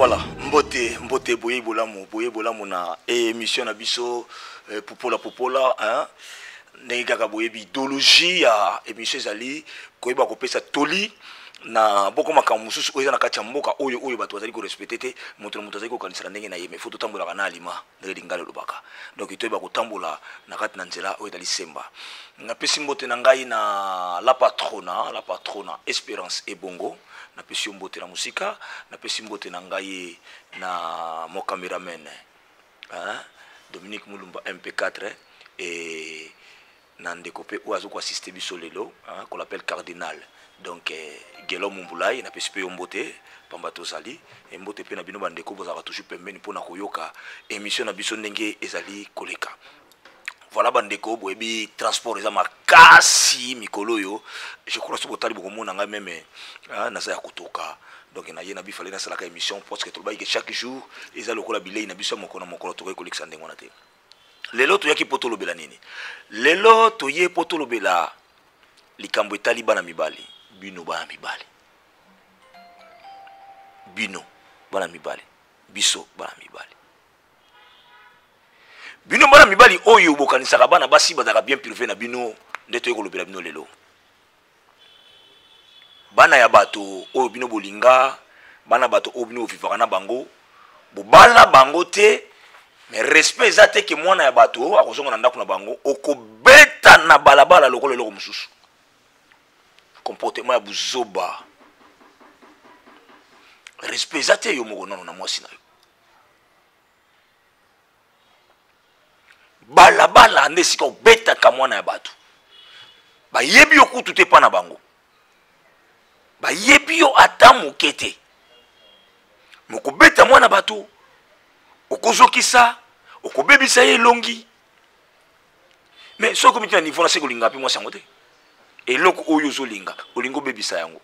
Voilà, mbote, mbote, boye bolamu, boye bolamu na émission na biso eh, Popola Popola, hein. Ndenge kaka boyebi idéologie ya émission ezali koyeba kopesa toli na boko makambo mosusu oyo eza na kati ya mboka oyo oyo bato bazali korespecte te. Moto na moto azali kokanisela ndenge na ye, mais faut totambolaka na alima ndenge lingala elobaka. Donc toyeba kotambola na kati na nzela oyo ezali semba. Napesi mbote na ngai na la patrona, la patrona Espérance Ebongo. Napesi yo mbote na mosika. Napesi mbote na ngai na mon cameraman, hein, Dominique Mulumba MP4, et na ndeko mpe oyo azo koassiste biso lelo, hein, qu'on appelle Cardinal. Donc eh, Gelo Mumbulai, napesi mpe yo mbote pamba tozali e mbote mpe na bino bandeko bozalaka toujours pembeni mpona koyoka émission na biso ndenge ezali koleka. Voilà bandeko, boyebi transport eza makasi mikolo oyo. Je crois soki botali bokomona ngai meme, naza ya kotoka. Donc na ye na bifale nasalaka émission parce que tolobaki ke chaque jour eza lokola bilei na biso ya mokolo na mokolo, tokoki kolekisa ndenge wana te. Lelo toyaki mpo tolobela nini? Lelo toye mpo tolobela likambo etali bana mibali. Bino bana mibali, bino bana mibali, biso bana mibali, bino bana mibali oyo bokanisaka bana basi bazalaka bien privé na bino, nde toye kolobela bino lelo. Bana ya bato oyo bino bolinga, bana bato oyo bino bovivaka na bango, bobala bango te, mais respect eza te ke mwana ya bato akozonga na ndako na bango, okobeta na balabala lokola eloko mosusu. Comportement ya buzoba, respect eza te. Yo moko nano na mwasi na yo, balabala nde esika obetaka mwana ya bato. Bayebi yo kutu te mpa na bango, bayebi yo ata moke te. Mokobeta mwana bato, okozokisa, okobebisa ye elongi. Mais soki okomi te na niveau na se kolinga mpe mwasi yango te, eloko oyo ozolinga olingi obebisa yango.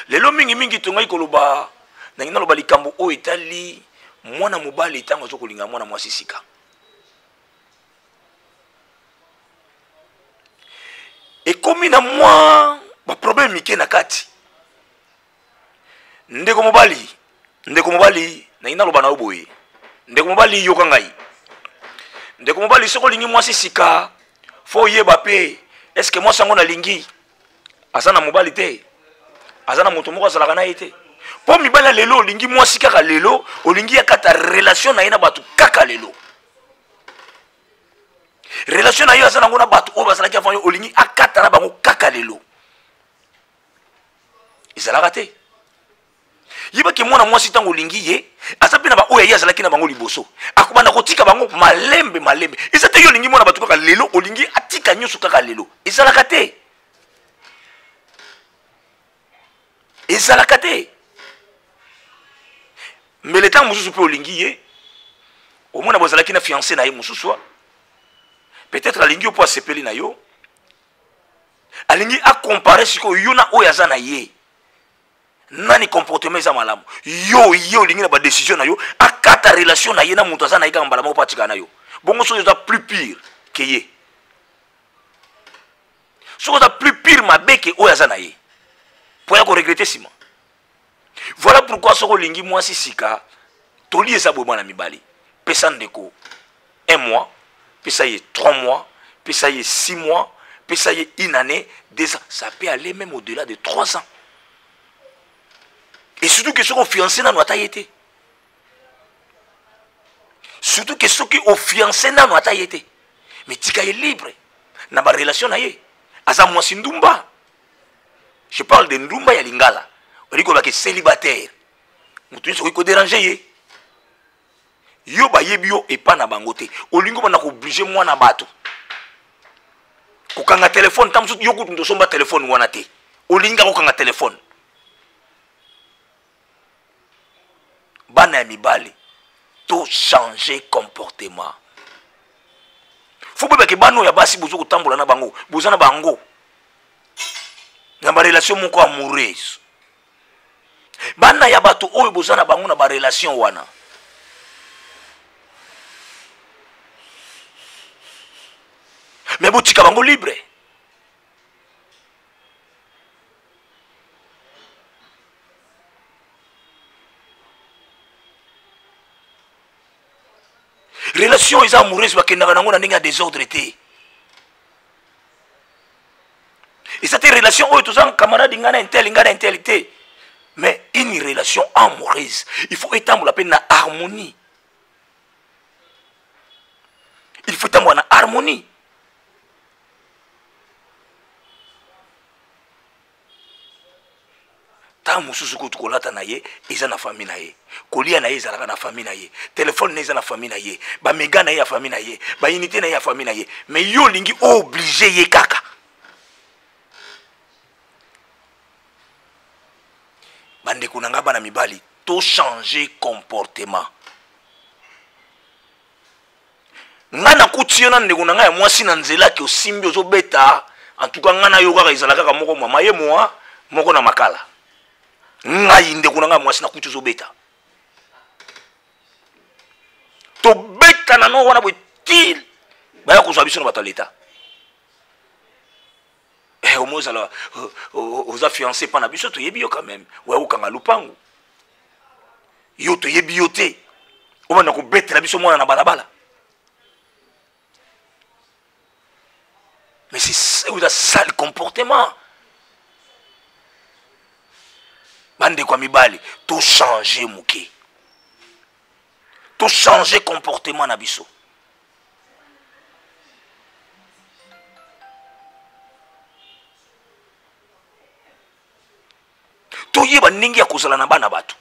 Lelo mingimingi tongai koloba, nangi naloba likambo oyo etali mwana mobali ntango azo kolinga mwana mwasi sika. Ekomi na mwa baproblème mike na kati. Ndeko mobali, ndeko mobali, nangi naloba na yo boye. Ndeko mobali, yoka ngai. Ndeko mobali, soki olingi mwasi sika, fo oyeba mpe eske mwasi yango nalingi aza na mobali te, aza na moto moko azalaka na ye te. Mpo mibali ya lelo, olingi mwasi kaka lelo, olingi akata relation na ye na bato kaka lelo. Relation na ye aza nango na bato oyo bazalaki avant yo, olingi akata na bango kaka lelo. Ezalaka te. Yebaki mwana mwasi ntango olingi ye, aza mpe na baoyo ye azalaki na bango liboso, akobanda kotika bango malembe malembe. Eza te yo olingi mwana bato kaka lelo, olingi atika nyonso kaka lelo. Ezalaka te, ezalaka te. Mbele ntango mosusu mpe olingi ye, omona bozalaki na fiancé na ye mosusu, peut-être alingi yo mpo asepeli na yo, alingi acompare sikoyo yo na oyo aza na ye, nani comportement eza malamu. Yo ye olingi na badécision na yo akata relation na ye na moto aza na ye kaka mbala moko mpo atikala na yo. Bongo soki oza plus pire ke ye, soki oza plus pire mabe ke oyo aza na ye, mpo ya koregrete nsima. Voilà pourquoi soki olingi mwasi sika, toli eza boye: mwana mibali, pesa ndeko un mois, pesa ye 3 mois, pesa ye 6 mois, pesa ye une année, 2 ans, ça peut aller même au-delà de 3 ans. Et surtout que soki ofiancé nano ata ye te, surtout que soki ofiancé nano ata ye te, mais tika ye libre na barelation na ye. Aza mwasi ndumba, je parle de ndumba ya lingala, olingi kolobaka célibataire, moto nyonso okoki kodéranger ye. Yo bayebi yo epa na bango te, olingi obanda kooblige mwana bato kokanga telefone. Ntango mosusu yo kutu moto osomba telefone wana te, olingi kaka kokanga telefone. Bana ya mibali, to changer comportement. Fo boyebake bana oyo ya basi boza kotambola na bango, boza na bango na barelation moko amoureuse. Bana ya bato oyo boza na bango na barelation wana, me botika bango libre. Relation eza amoureuse, bakendaka nango na ndenge ya désordre te. Eza te relation oyo toza camarade ngai na intel, ngai na intel te, mais une relation amoureuse il faut etambola mpe na harmonie. Il faut etambola na harmonie. Ntango mosusu kutu kolata na ye eza na famille na ye, kolia na ye ezalaka na famille na ye, telefone na ye eza na famille na ye, bamega na ye ya famille na ye, baunité na ye ya famille na ye, mais yo olingi ooblige ye kaka. Bandeko na ngai bana mibali, tochange comportement. Ngai nakuti yo na ndeko na ngai ya mwasi na nzela ke osimbi ozobeta. En tout cas ngai na yo kaka ezala kaka moko mama ye moa moko na makala. Ngai ndeko na ngai ya mwasi nakuti ozobeta, tobetana no wana boye ti baya kozwa biso na bato ya leta. Eh, omo ozala oza fiancé mpa na biso, toyebi yo quand même, oya kokanga lupangu, yo toyebi yo te, obanda kobetela biso mwana na balabala. Mais c'est oza sale comportement. Bandeko ya mibali, tochange moke, tochange comportement na biso. Toyeba ndenge ya kozala na bana bato,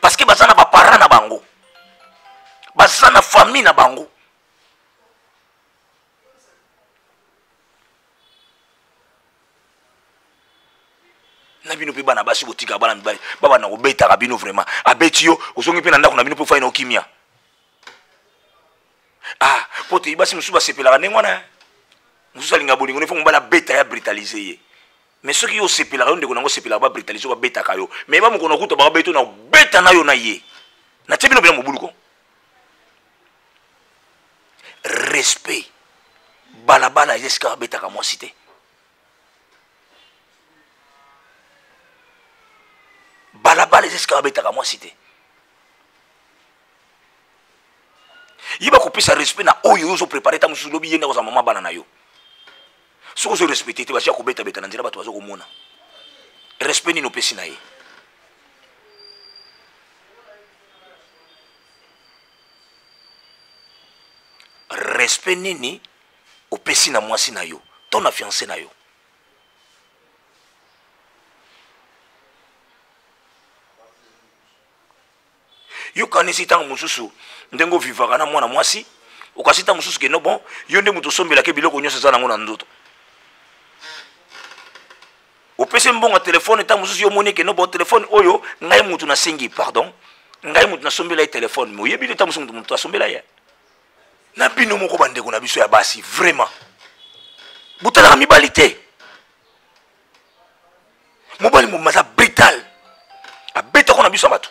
parce que baza na baparent na bango, baza na famille na bango. Na bino mpe bana basi, botika bana mibali babanda kobetaka bino. Vraiment, abeti yo, ozongi mpe na ndako na bino mpe ofai na okimia. Ah, po te basi mosusu basepelaka ndenge wana, mosusu alinga bolingo nefo mobali abeta ya brutalize ye. Mais soki yo osepelaka, yo ndeko nango osepelaka babrutalize yo, babetaka yo, mais bamokona kuta bakabeta na obeta na yo na ye, natie bino mpena mobulu ko. Respect, balabala eza esika babetaka mwasi te. Balabala eza esika babetaka mwasi te. Yeba kopesa respect na oyo yo ozoprépare. Ntango mosusu lobi ye nde akozala mama bana na yo. Soki ozorespecte te, basi ya kobetabeta na nzela, bato baza komona, respect nini opesi na ye? Respect nini opesi na mwasi na yo to na fiancé na yo? Yokanisi ntango mosusu ndenge ovivaka na mwana mwasi, okasi ntango mosusu keno bon, yo nde moto osombelaki biloko nyonso eza nango na nzoto, opesi mbongo ya telefone. Ntango mosusu yo omoni keno bon, telefone oyo ngai moto nasengi pardon, ngai moto nasombela ye telefone, mais oyebi te ntango mosusu moto asombela ye. Na bino moko bandeko na biso ya basi, vraiment botalaka mibali te. Mobali mobima aza brutal, abetako na biso ya bato.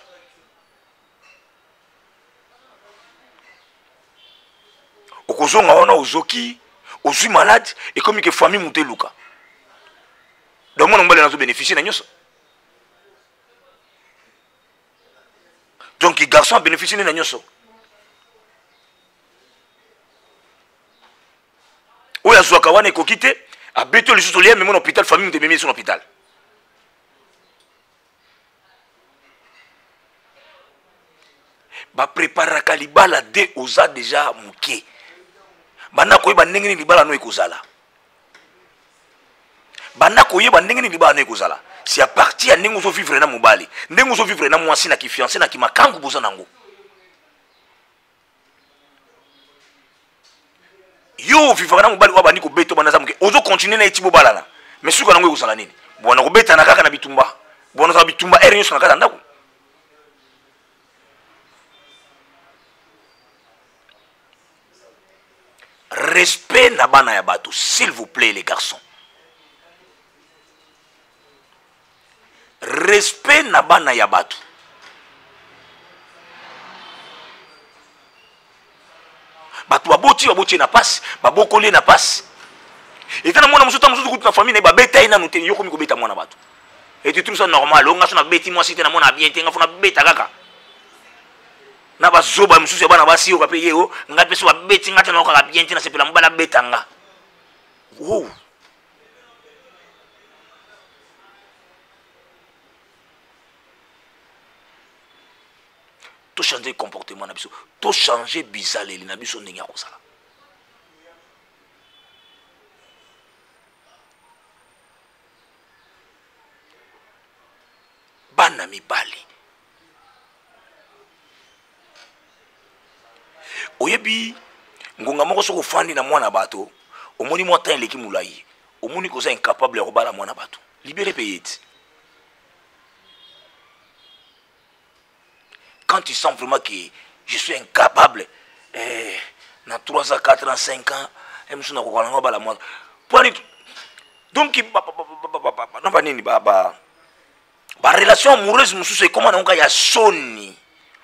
Okozonga wana ozoki, ozwi malade, ekomi ke famille moto eluka. Donc mwana mobali nazo bénéficie na nyonso. Donc garçon abénéficie nde na nyonso oyo azwaka wana. Ekoki te, abeti oyo lisusu, olia memo na hôpital, famille moto ememi yesu na hôpital. Bapreparaka libala de oza deja moke, banda koyeba ndenge nini libala no ekozala, banda koyeba ndenge nini libala no ekozala. Si à partir ya ndenge ozovivre na mobali, ndenge ozovivre na mwasi, na kifiancé, na kimakangu boza nango, yo ovivaka na mobali oyo abandi kobeta banda aza moke, ozocontinue na ye ti bobalana, mais suka nango ekozala nini? Bwana kobetana kaka na bitumba, bwana ozala bitumba ere nyonso na kati ya ndako. Respect na bana ya bato, s'il vous plaît les garçons, respect na bana ya bato. Bato baboti, baboti ye na pasi, babokoli ye na pasi. Eza na mwana mosusu, ta mosusu kutu na famille na ye babeta ye nanu te, yo komi kobeta mwana bato et tu trouves ça normal? Onga so nabeti mwasi te, namona bien te, nga fo nabeta kaka. Na bazoba mosusu ya bana basi yoka mpe ye o ngai mpe so babeti ngai te naokaka bien te, nasepela mobali abeta nga. Wow. Tochange comportement na biso, tochange bizaleli na biso ndenge ya kozala. Bana mibali, oyebi ngonga moko soki ofandi na mwana bato, omoni mwa temps eleki molai, omoni koza incapable ya kobala mwana bato, libere mpe ye ti. Quand tu sens vraiment que je suis incapable, eh, na 3 ans, 4 ans, 5 ans, eh, mosusu nakoka nango bala mwana pwani. Donc na banini barelation amoureuse mosusu ekóma nango kaka ya soni,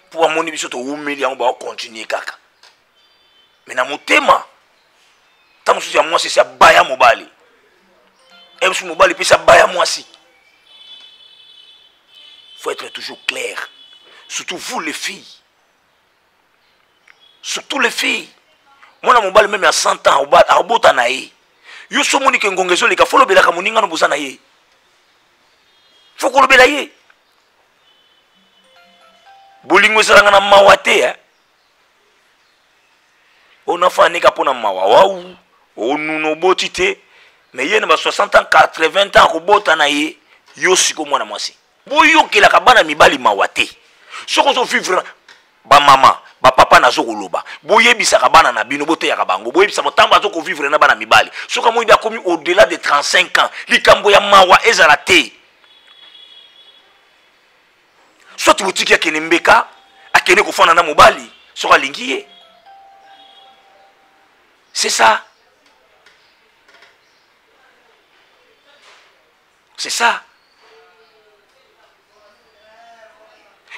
mpo bamoni biso towumeli yango, baocontinue kaka. Me na motema, ntango mosusu ya mwasi esi abaya mobali, e mosusu mobali mpe esi abaya mwasi. Faut être toujours clair, surtout vous les filles, surtout les filles. Mwana mobali meme ya 100 ans abota na ye, yo so omoni ke ngonga ezoleka, fo lobelaka moninga no boza na ye, fo kolobela ye. Bolingo ezalaka na mawa te, eh? Onafanika mpo na mawa wau onuna oboti te, me ye na ba 60 ans, 80 ans akobota na ye. Yo siko mwana mwasi, boyokelaka bana mibali mawa te. Soki ozovivre, bamama, bapapa, nazo koloba, boyebisaka bana na bino, boteyaka bango, boyebisaka ntango azo kovivre na bana mibali, soki amoni akomi au-delà de 35 ans, likambo ya mawa ezala te. Soit botiki akende mbeka, akende kofanda na mobali soki alingi ye, c'est ça, c'est ça.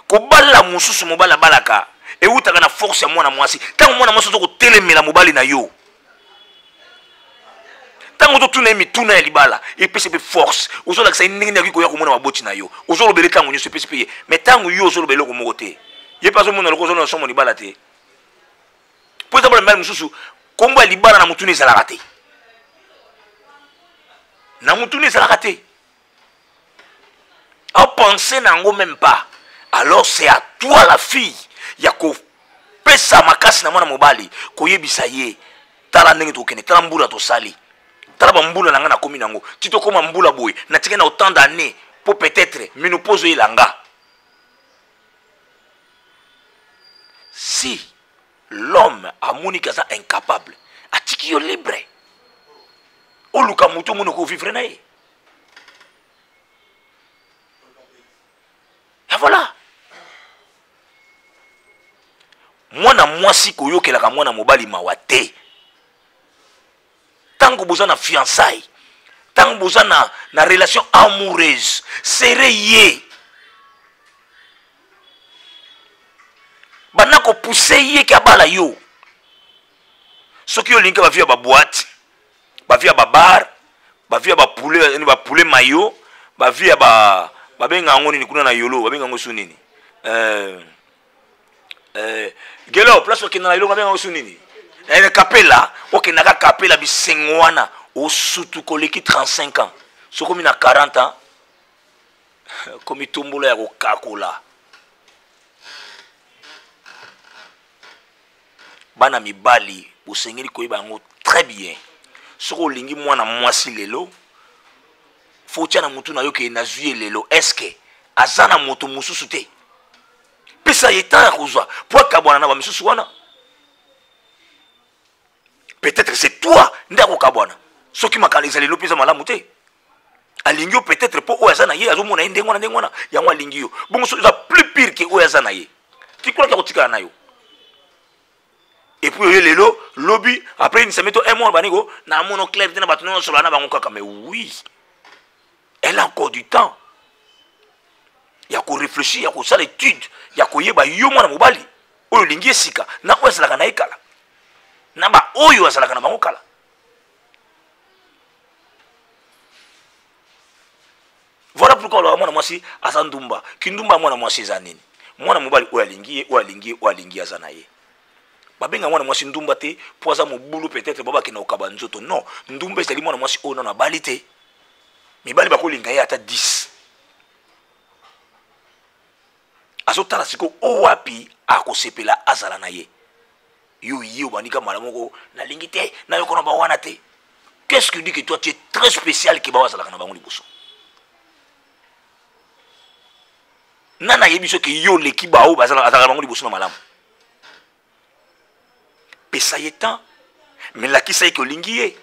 Kobala mosusu, mobali abalaka ewutaka na force ya mwana mwasi. Ntango mwana mwasi ozo kotelemela mobali na yo, ntango ozotuna ye mituna ya libala, epesi mpe force. Ozolakisa ye ndenge nini akoki koya komona baboti na yo, ozolobela ntango nyonso, epesi mpe ye. Mais ntango yo ozoloba eloko moko te, ye mpe azomona loko ozolona somo libala te, mpo eza bana mibali mosusu nkombo ya libala na motuna ezalaka te, na motuna ezalaka te, apense na yango même pas. Alors c'est à toi la fille ya kopesa makasi na mwana mobali, koyebisa ye: tala ndenge tokende, tala mbula tosali, tala bambula na ngai nakomi nango ti tokóma mbula boye, natikali na autant d'année mpo peut-être ménopause oyelanga. Si l'homme amoni ke aza incapable, atiki yo libre, oluka motu omoni okovivre na ye. Et voilà, mwana mwasi koyokelaka mwana mobali mawa te. Ntango boza na fiançaille, ntango boza na relation amoureuse, sere ye, banda kopuse ye ke abala yo. Soki yo olingi bavie ya baboite, bavie ya babar, bavie ya bapoulet, bapoulet mayo, bavie ya ba babenga yango nini kuna na yolo, babenga yango su nini, gelo place okenda na eloko, babenga yango su nini, kapela, okendaka kapela, bisengo wana osutu koleki 35 ans, soki omi na 40 ans, komi tombola ya kokakola. Bana mibali, bosengeli koyeba yango très bien. Soki olingi mwana mwasi lelo, fo otya na motu na yo ke nazwi ye lelo, estce aza na moto mosusu te? Pesa ye temps ya kozwa po akabwana na bamisusu wana. Peut-être c'est toi nde akokabwana soki makala ezali lelo mpe eza malamu te. Alingi yo peut-être mpo oyo aza na ye azomona ye ndenge wana, ndenge wana yango alingi yo bongo. Soki eza plus pire ke oyo aza na ye, tikolaki akotikala na yo. Et puis oye lelo, lobi, après une semaine to un mois, baniko na mono clair te na bato nyonso na bango kaka. Mais oui, elle a encore du temps ya korefléchir, ya kosala étude, ya koyeba yo mwana mobali oyo olingi esika na oyo azalaka na ye kala, na baoyo azalaka na bango kala. Voilà pourquoi olobaka mwana mwasi aza ndumba. Kindumba ya mwana mwasi eza nini? Mwana mobali oyo alingi ye, oyo alingi ye, oyo alingi ye aza na ye. Babenga mwana mwasi ndumba te mpo aza mobulu, peut-être bao bakenda kokaba nzoto. Non, ndumba ezali mwana mwasi oyo nano abali te. Mibali bakolinga ye ata 10. Azotala sikoyo oyo wapi akosepela azala na ye. Yo ye obandi ka mbala moko, nalingi te, nayoka na bawana te. Qu'est-ce qui dit que toi tu es très spécial ke bawa azalaka na bango liboso? Nani ayebi soki yo oleki baoyo azalaka bango liboso na malamu? Pesa ye temps, mais lakisa ye ke olingi ye.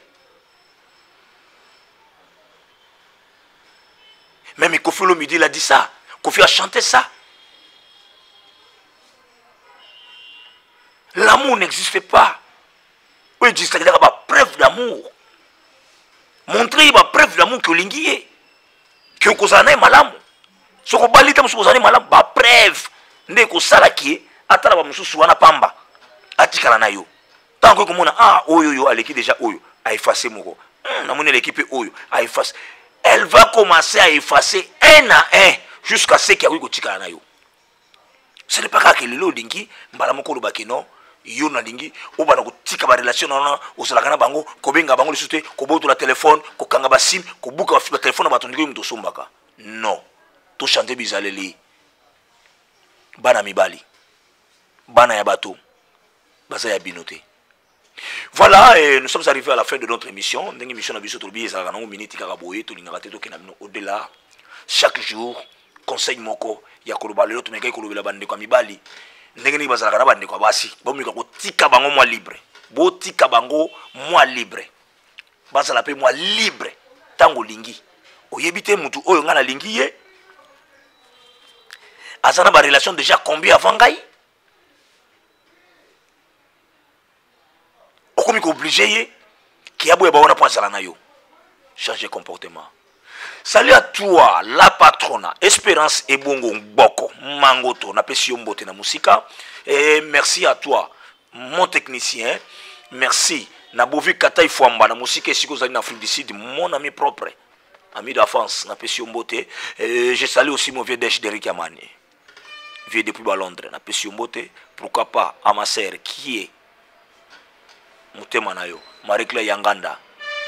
Même Koffi Olomide, il a dit ça. Koffi a chanté ça. L'amour n'existe pas. Oyo existe kaka ba preuve d'amour. Montrer ba preuve d'amour que olingi ye. Que okozala na ye malamu. Soki obali te mosusu kozala na ye malamu, ba preuve nde ekosala ke atala ba mosusu wana pamba atikala na yo. Ntango okoki komona, ah, oyo oyo aleki déjà oyo, a effacer moko. Namoni aleki mpe oyo, a effacer. Elle va commencer à effacer un à un jusqu'à ce qu'il akoki kotikala na yo. Ce n'est pas kaka lelo olingi mbala moko oloba ke non, yo nalingi obanda kotika ba relation na wana ozalaka na bango, kobenga bango lisusu te, kobotola telefone, kokanga ba sim, kobuka ba telefone na bato ndenge moto osombaka. Non, tochange bizaleli. Bana mibali, bana ya bato baza ya bino te. Voilà, et nous sommes arrivés à la fin de notre émission. Ndenge émission na biso tolobi ezalaka nango minute kaka boye, tolingaka te tokenda bino au-delà. Chaque jour, conseil moko ya koloba. Lelo tomekaki kolobela bandeko ya mibali ndenge nini bazalaka na bandeko ya basi. Bomeka kotika bango mwa libre, botika bango mwa libre, bazala mpe mwa libre. Ntango olingi, oyebi te mutu oyo ngai nalingi ye aza na ba relation déjà combien avant ngai, okomi kooblige ye ke aboya bawana mpo azala na yo. Changer comportement. Salut à toi, la patrona, Espérance Ebongo Ngboko, Mangoto, napesi yo mbote na musika. Et merci à toi, mon technicien. Merci. Na Bovi Katai Fwamba, na musika esika ozali na Afrique du Sud, mon ami propre, ami d'enfance, napesi yo mbote. Et je salue aussi mon vieux Desh Derrick Yamani, vieux depuis ba Londres, napesi yo mbote. Pourquoi pas à ma sœur qui est motema na yo, Marie-Claire Yanganda.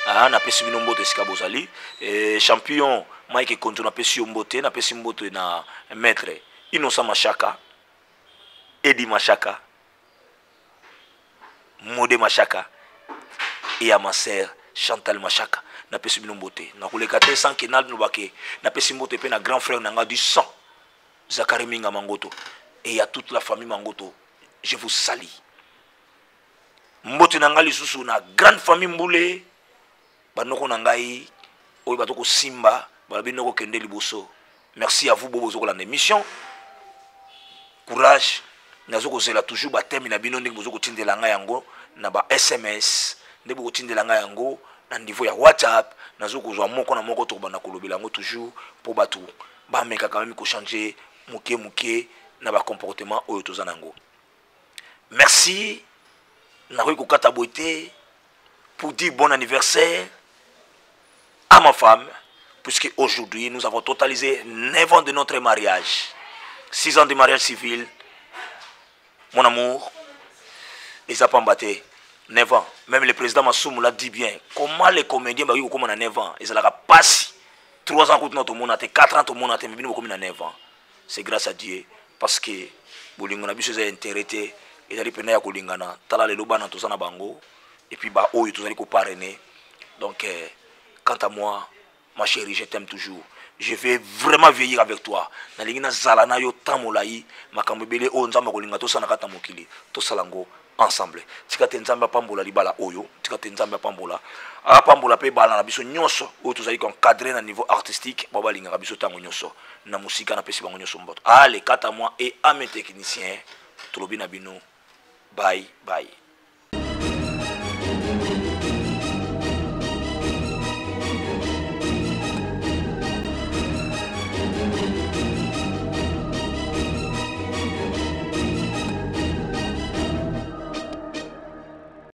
Ah, napesi bino mbote esika bozali. Et champion Mike Konzo, napesi yo mbote. Napesi mbote na maître Innocent Mashaka, Eddie Mashaka, Mode Mashaka et à ma sœur Chantal Mashaka. Napesi bino mbote. Nakoleka te sans que nalobake. Napesi mbote pe na grand frère nanga du sang, Zachary Minga Mangoto, et à toute la famille Mangoto. Je vous salue. Mbote na ngai lisusu na grande famille Mbule, banoko na ngai oyo bato kosimba balobi noko kende liboso. Merci à vous bobo bozokolanda émission. Courage, nazo kozela toujours ba thème na bino ndenge bozo kotindela ngai yango na ba SMS, nde bokotindela ngai yango na niveau ya WhatsApp. Nazo kozwa moko na moko, tokobanda kolobela yango toujours po bato bameka quand même kochanger moke moke na ba comportement oyo toza nango. Merci. Nakoki kokata boye te pour dire bon anniversaire à ma femme, puisque aujourd'hui nous avons totalisé 9 ans de notre mariage, 6 ans de mariage civil. Mon amour, eza pamba te, 9 ans. Même le président Masumu l'a dit bien. Comment les comédiens bakoki kokóma na 9 ans? Ezalaka pasi. 3 ans kutu na tomona te, 4 ans tomona te, mais bino bokomi na 9 ans. C'est grâce à Dieu, parce que bolingo na biso eza intérêt te, ezali pena ya kolingana. Tala lelo bana toza na bango, et puis ba oyo tozali ko parrainer. Donc quant à moi, ma chérie, je t'aime toujours. Je vais vraiment vieillir avec toi. Nalingi na zala na yo temps molayi, makambo ebele oyo Nzambe akolinga tosala na kati ya mokili, tosala yango ensemble. Tika te Nzambe apambola libala oyo, tika te Nzambe apambola, apambola pe bana na biso nyonso oyo tozali ko encadrer na niveau artistique, ba balingaka biso tango nyonso na musika, na pesi bango nyonso mbote. Allez, quant à moi et à mes techniciens, tolobi na bino bye bye.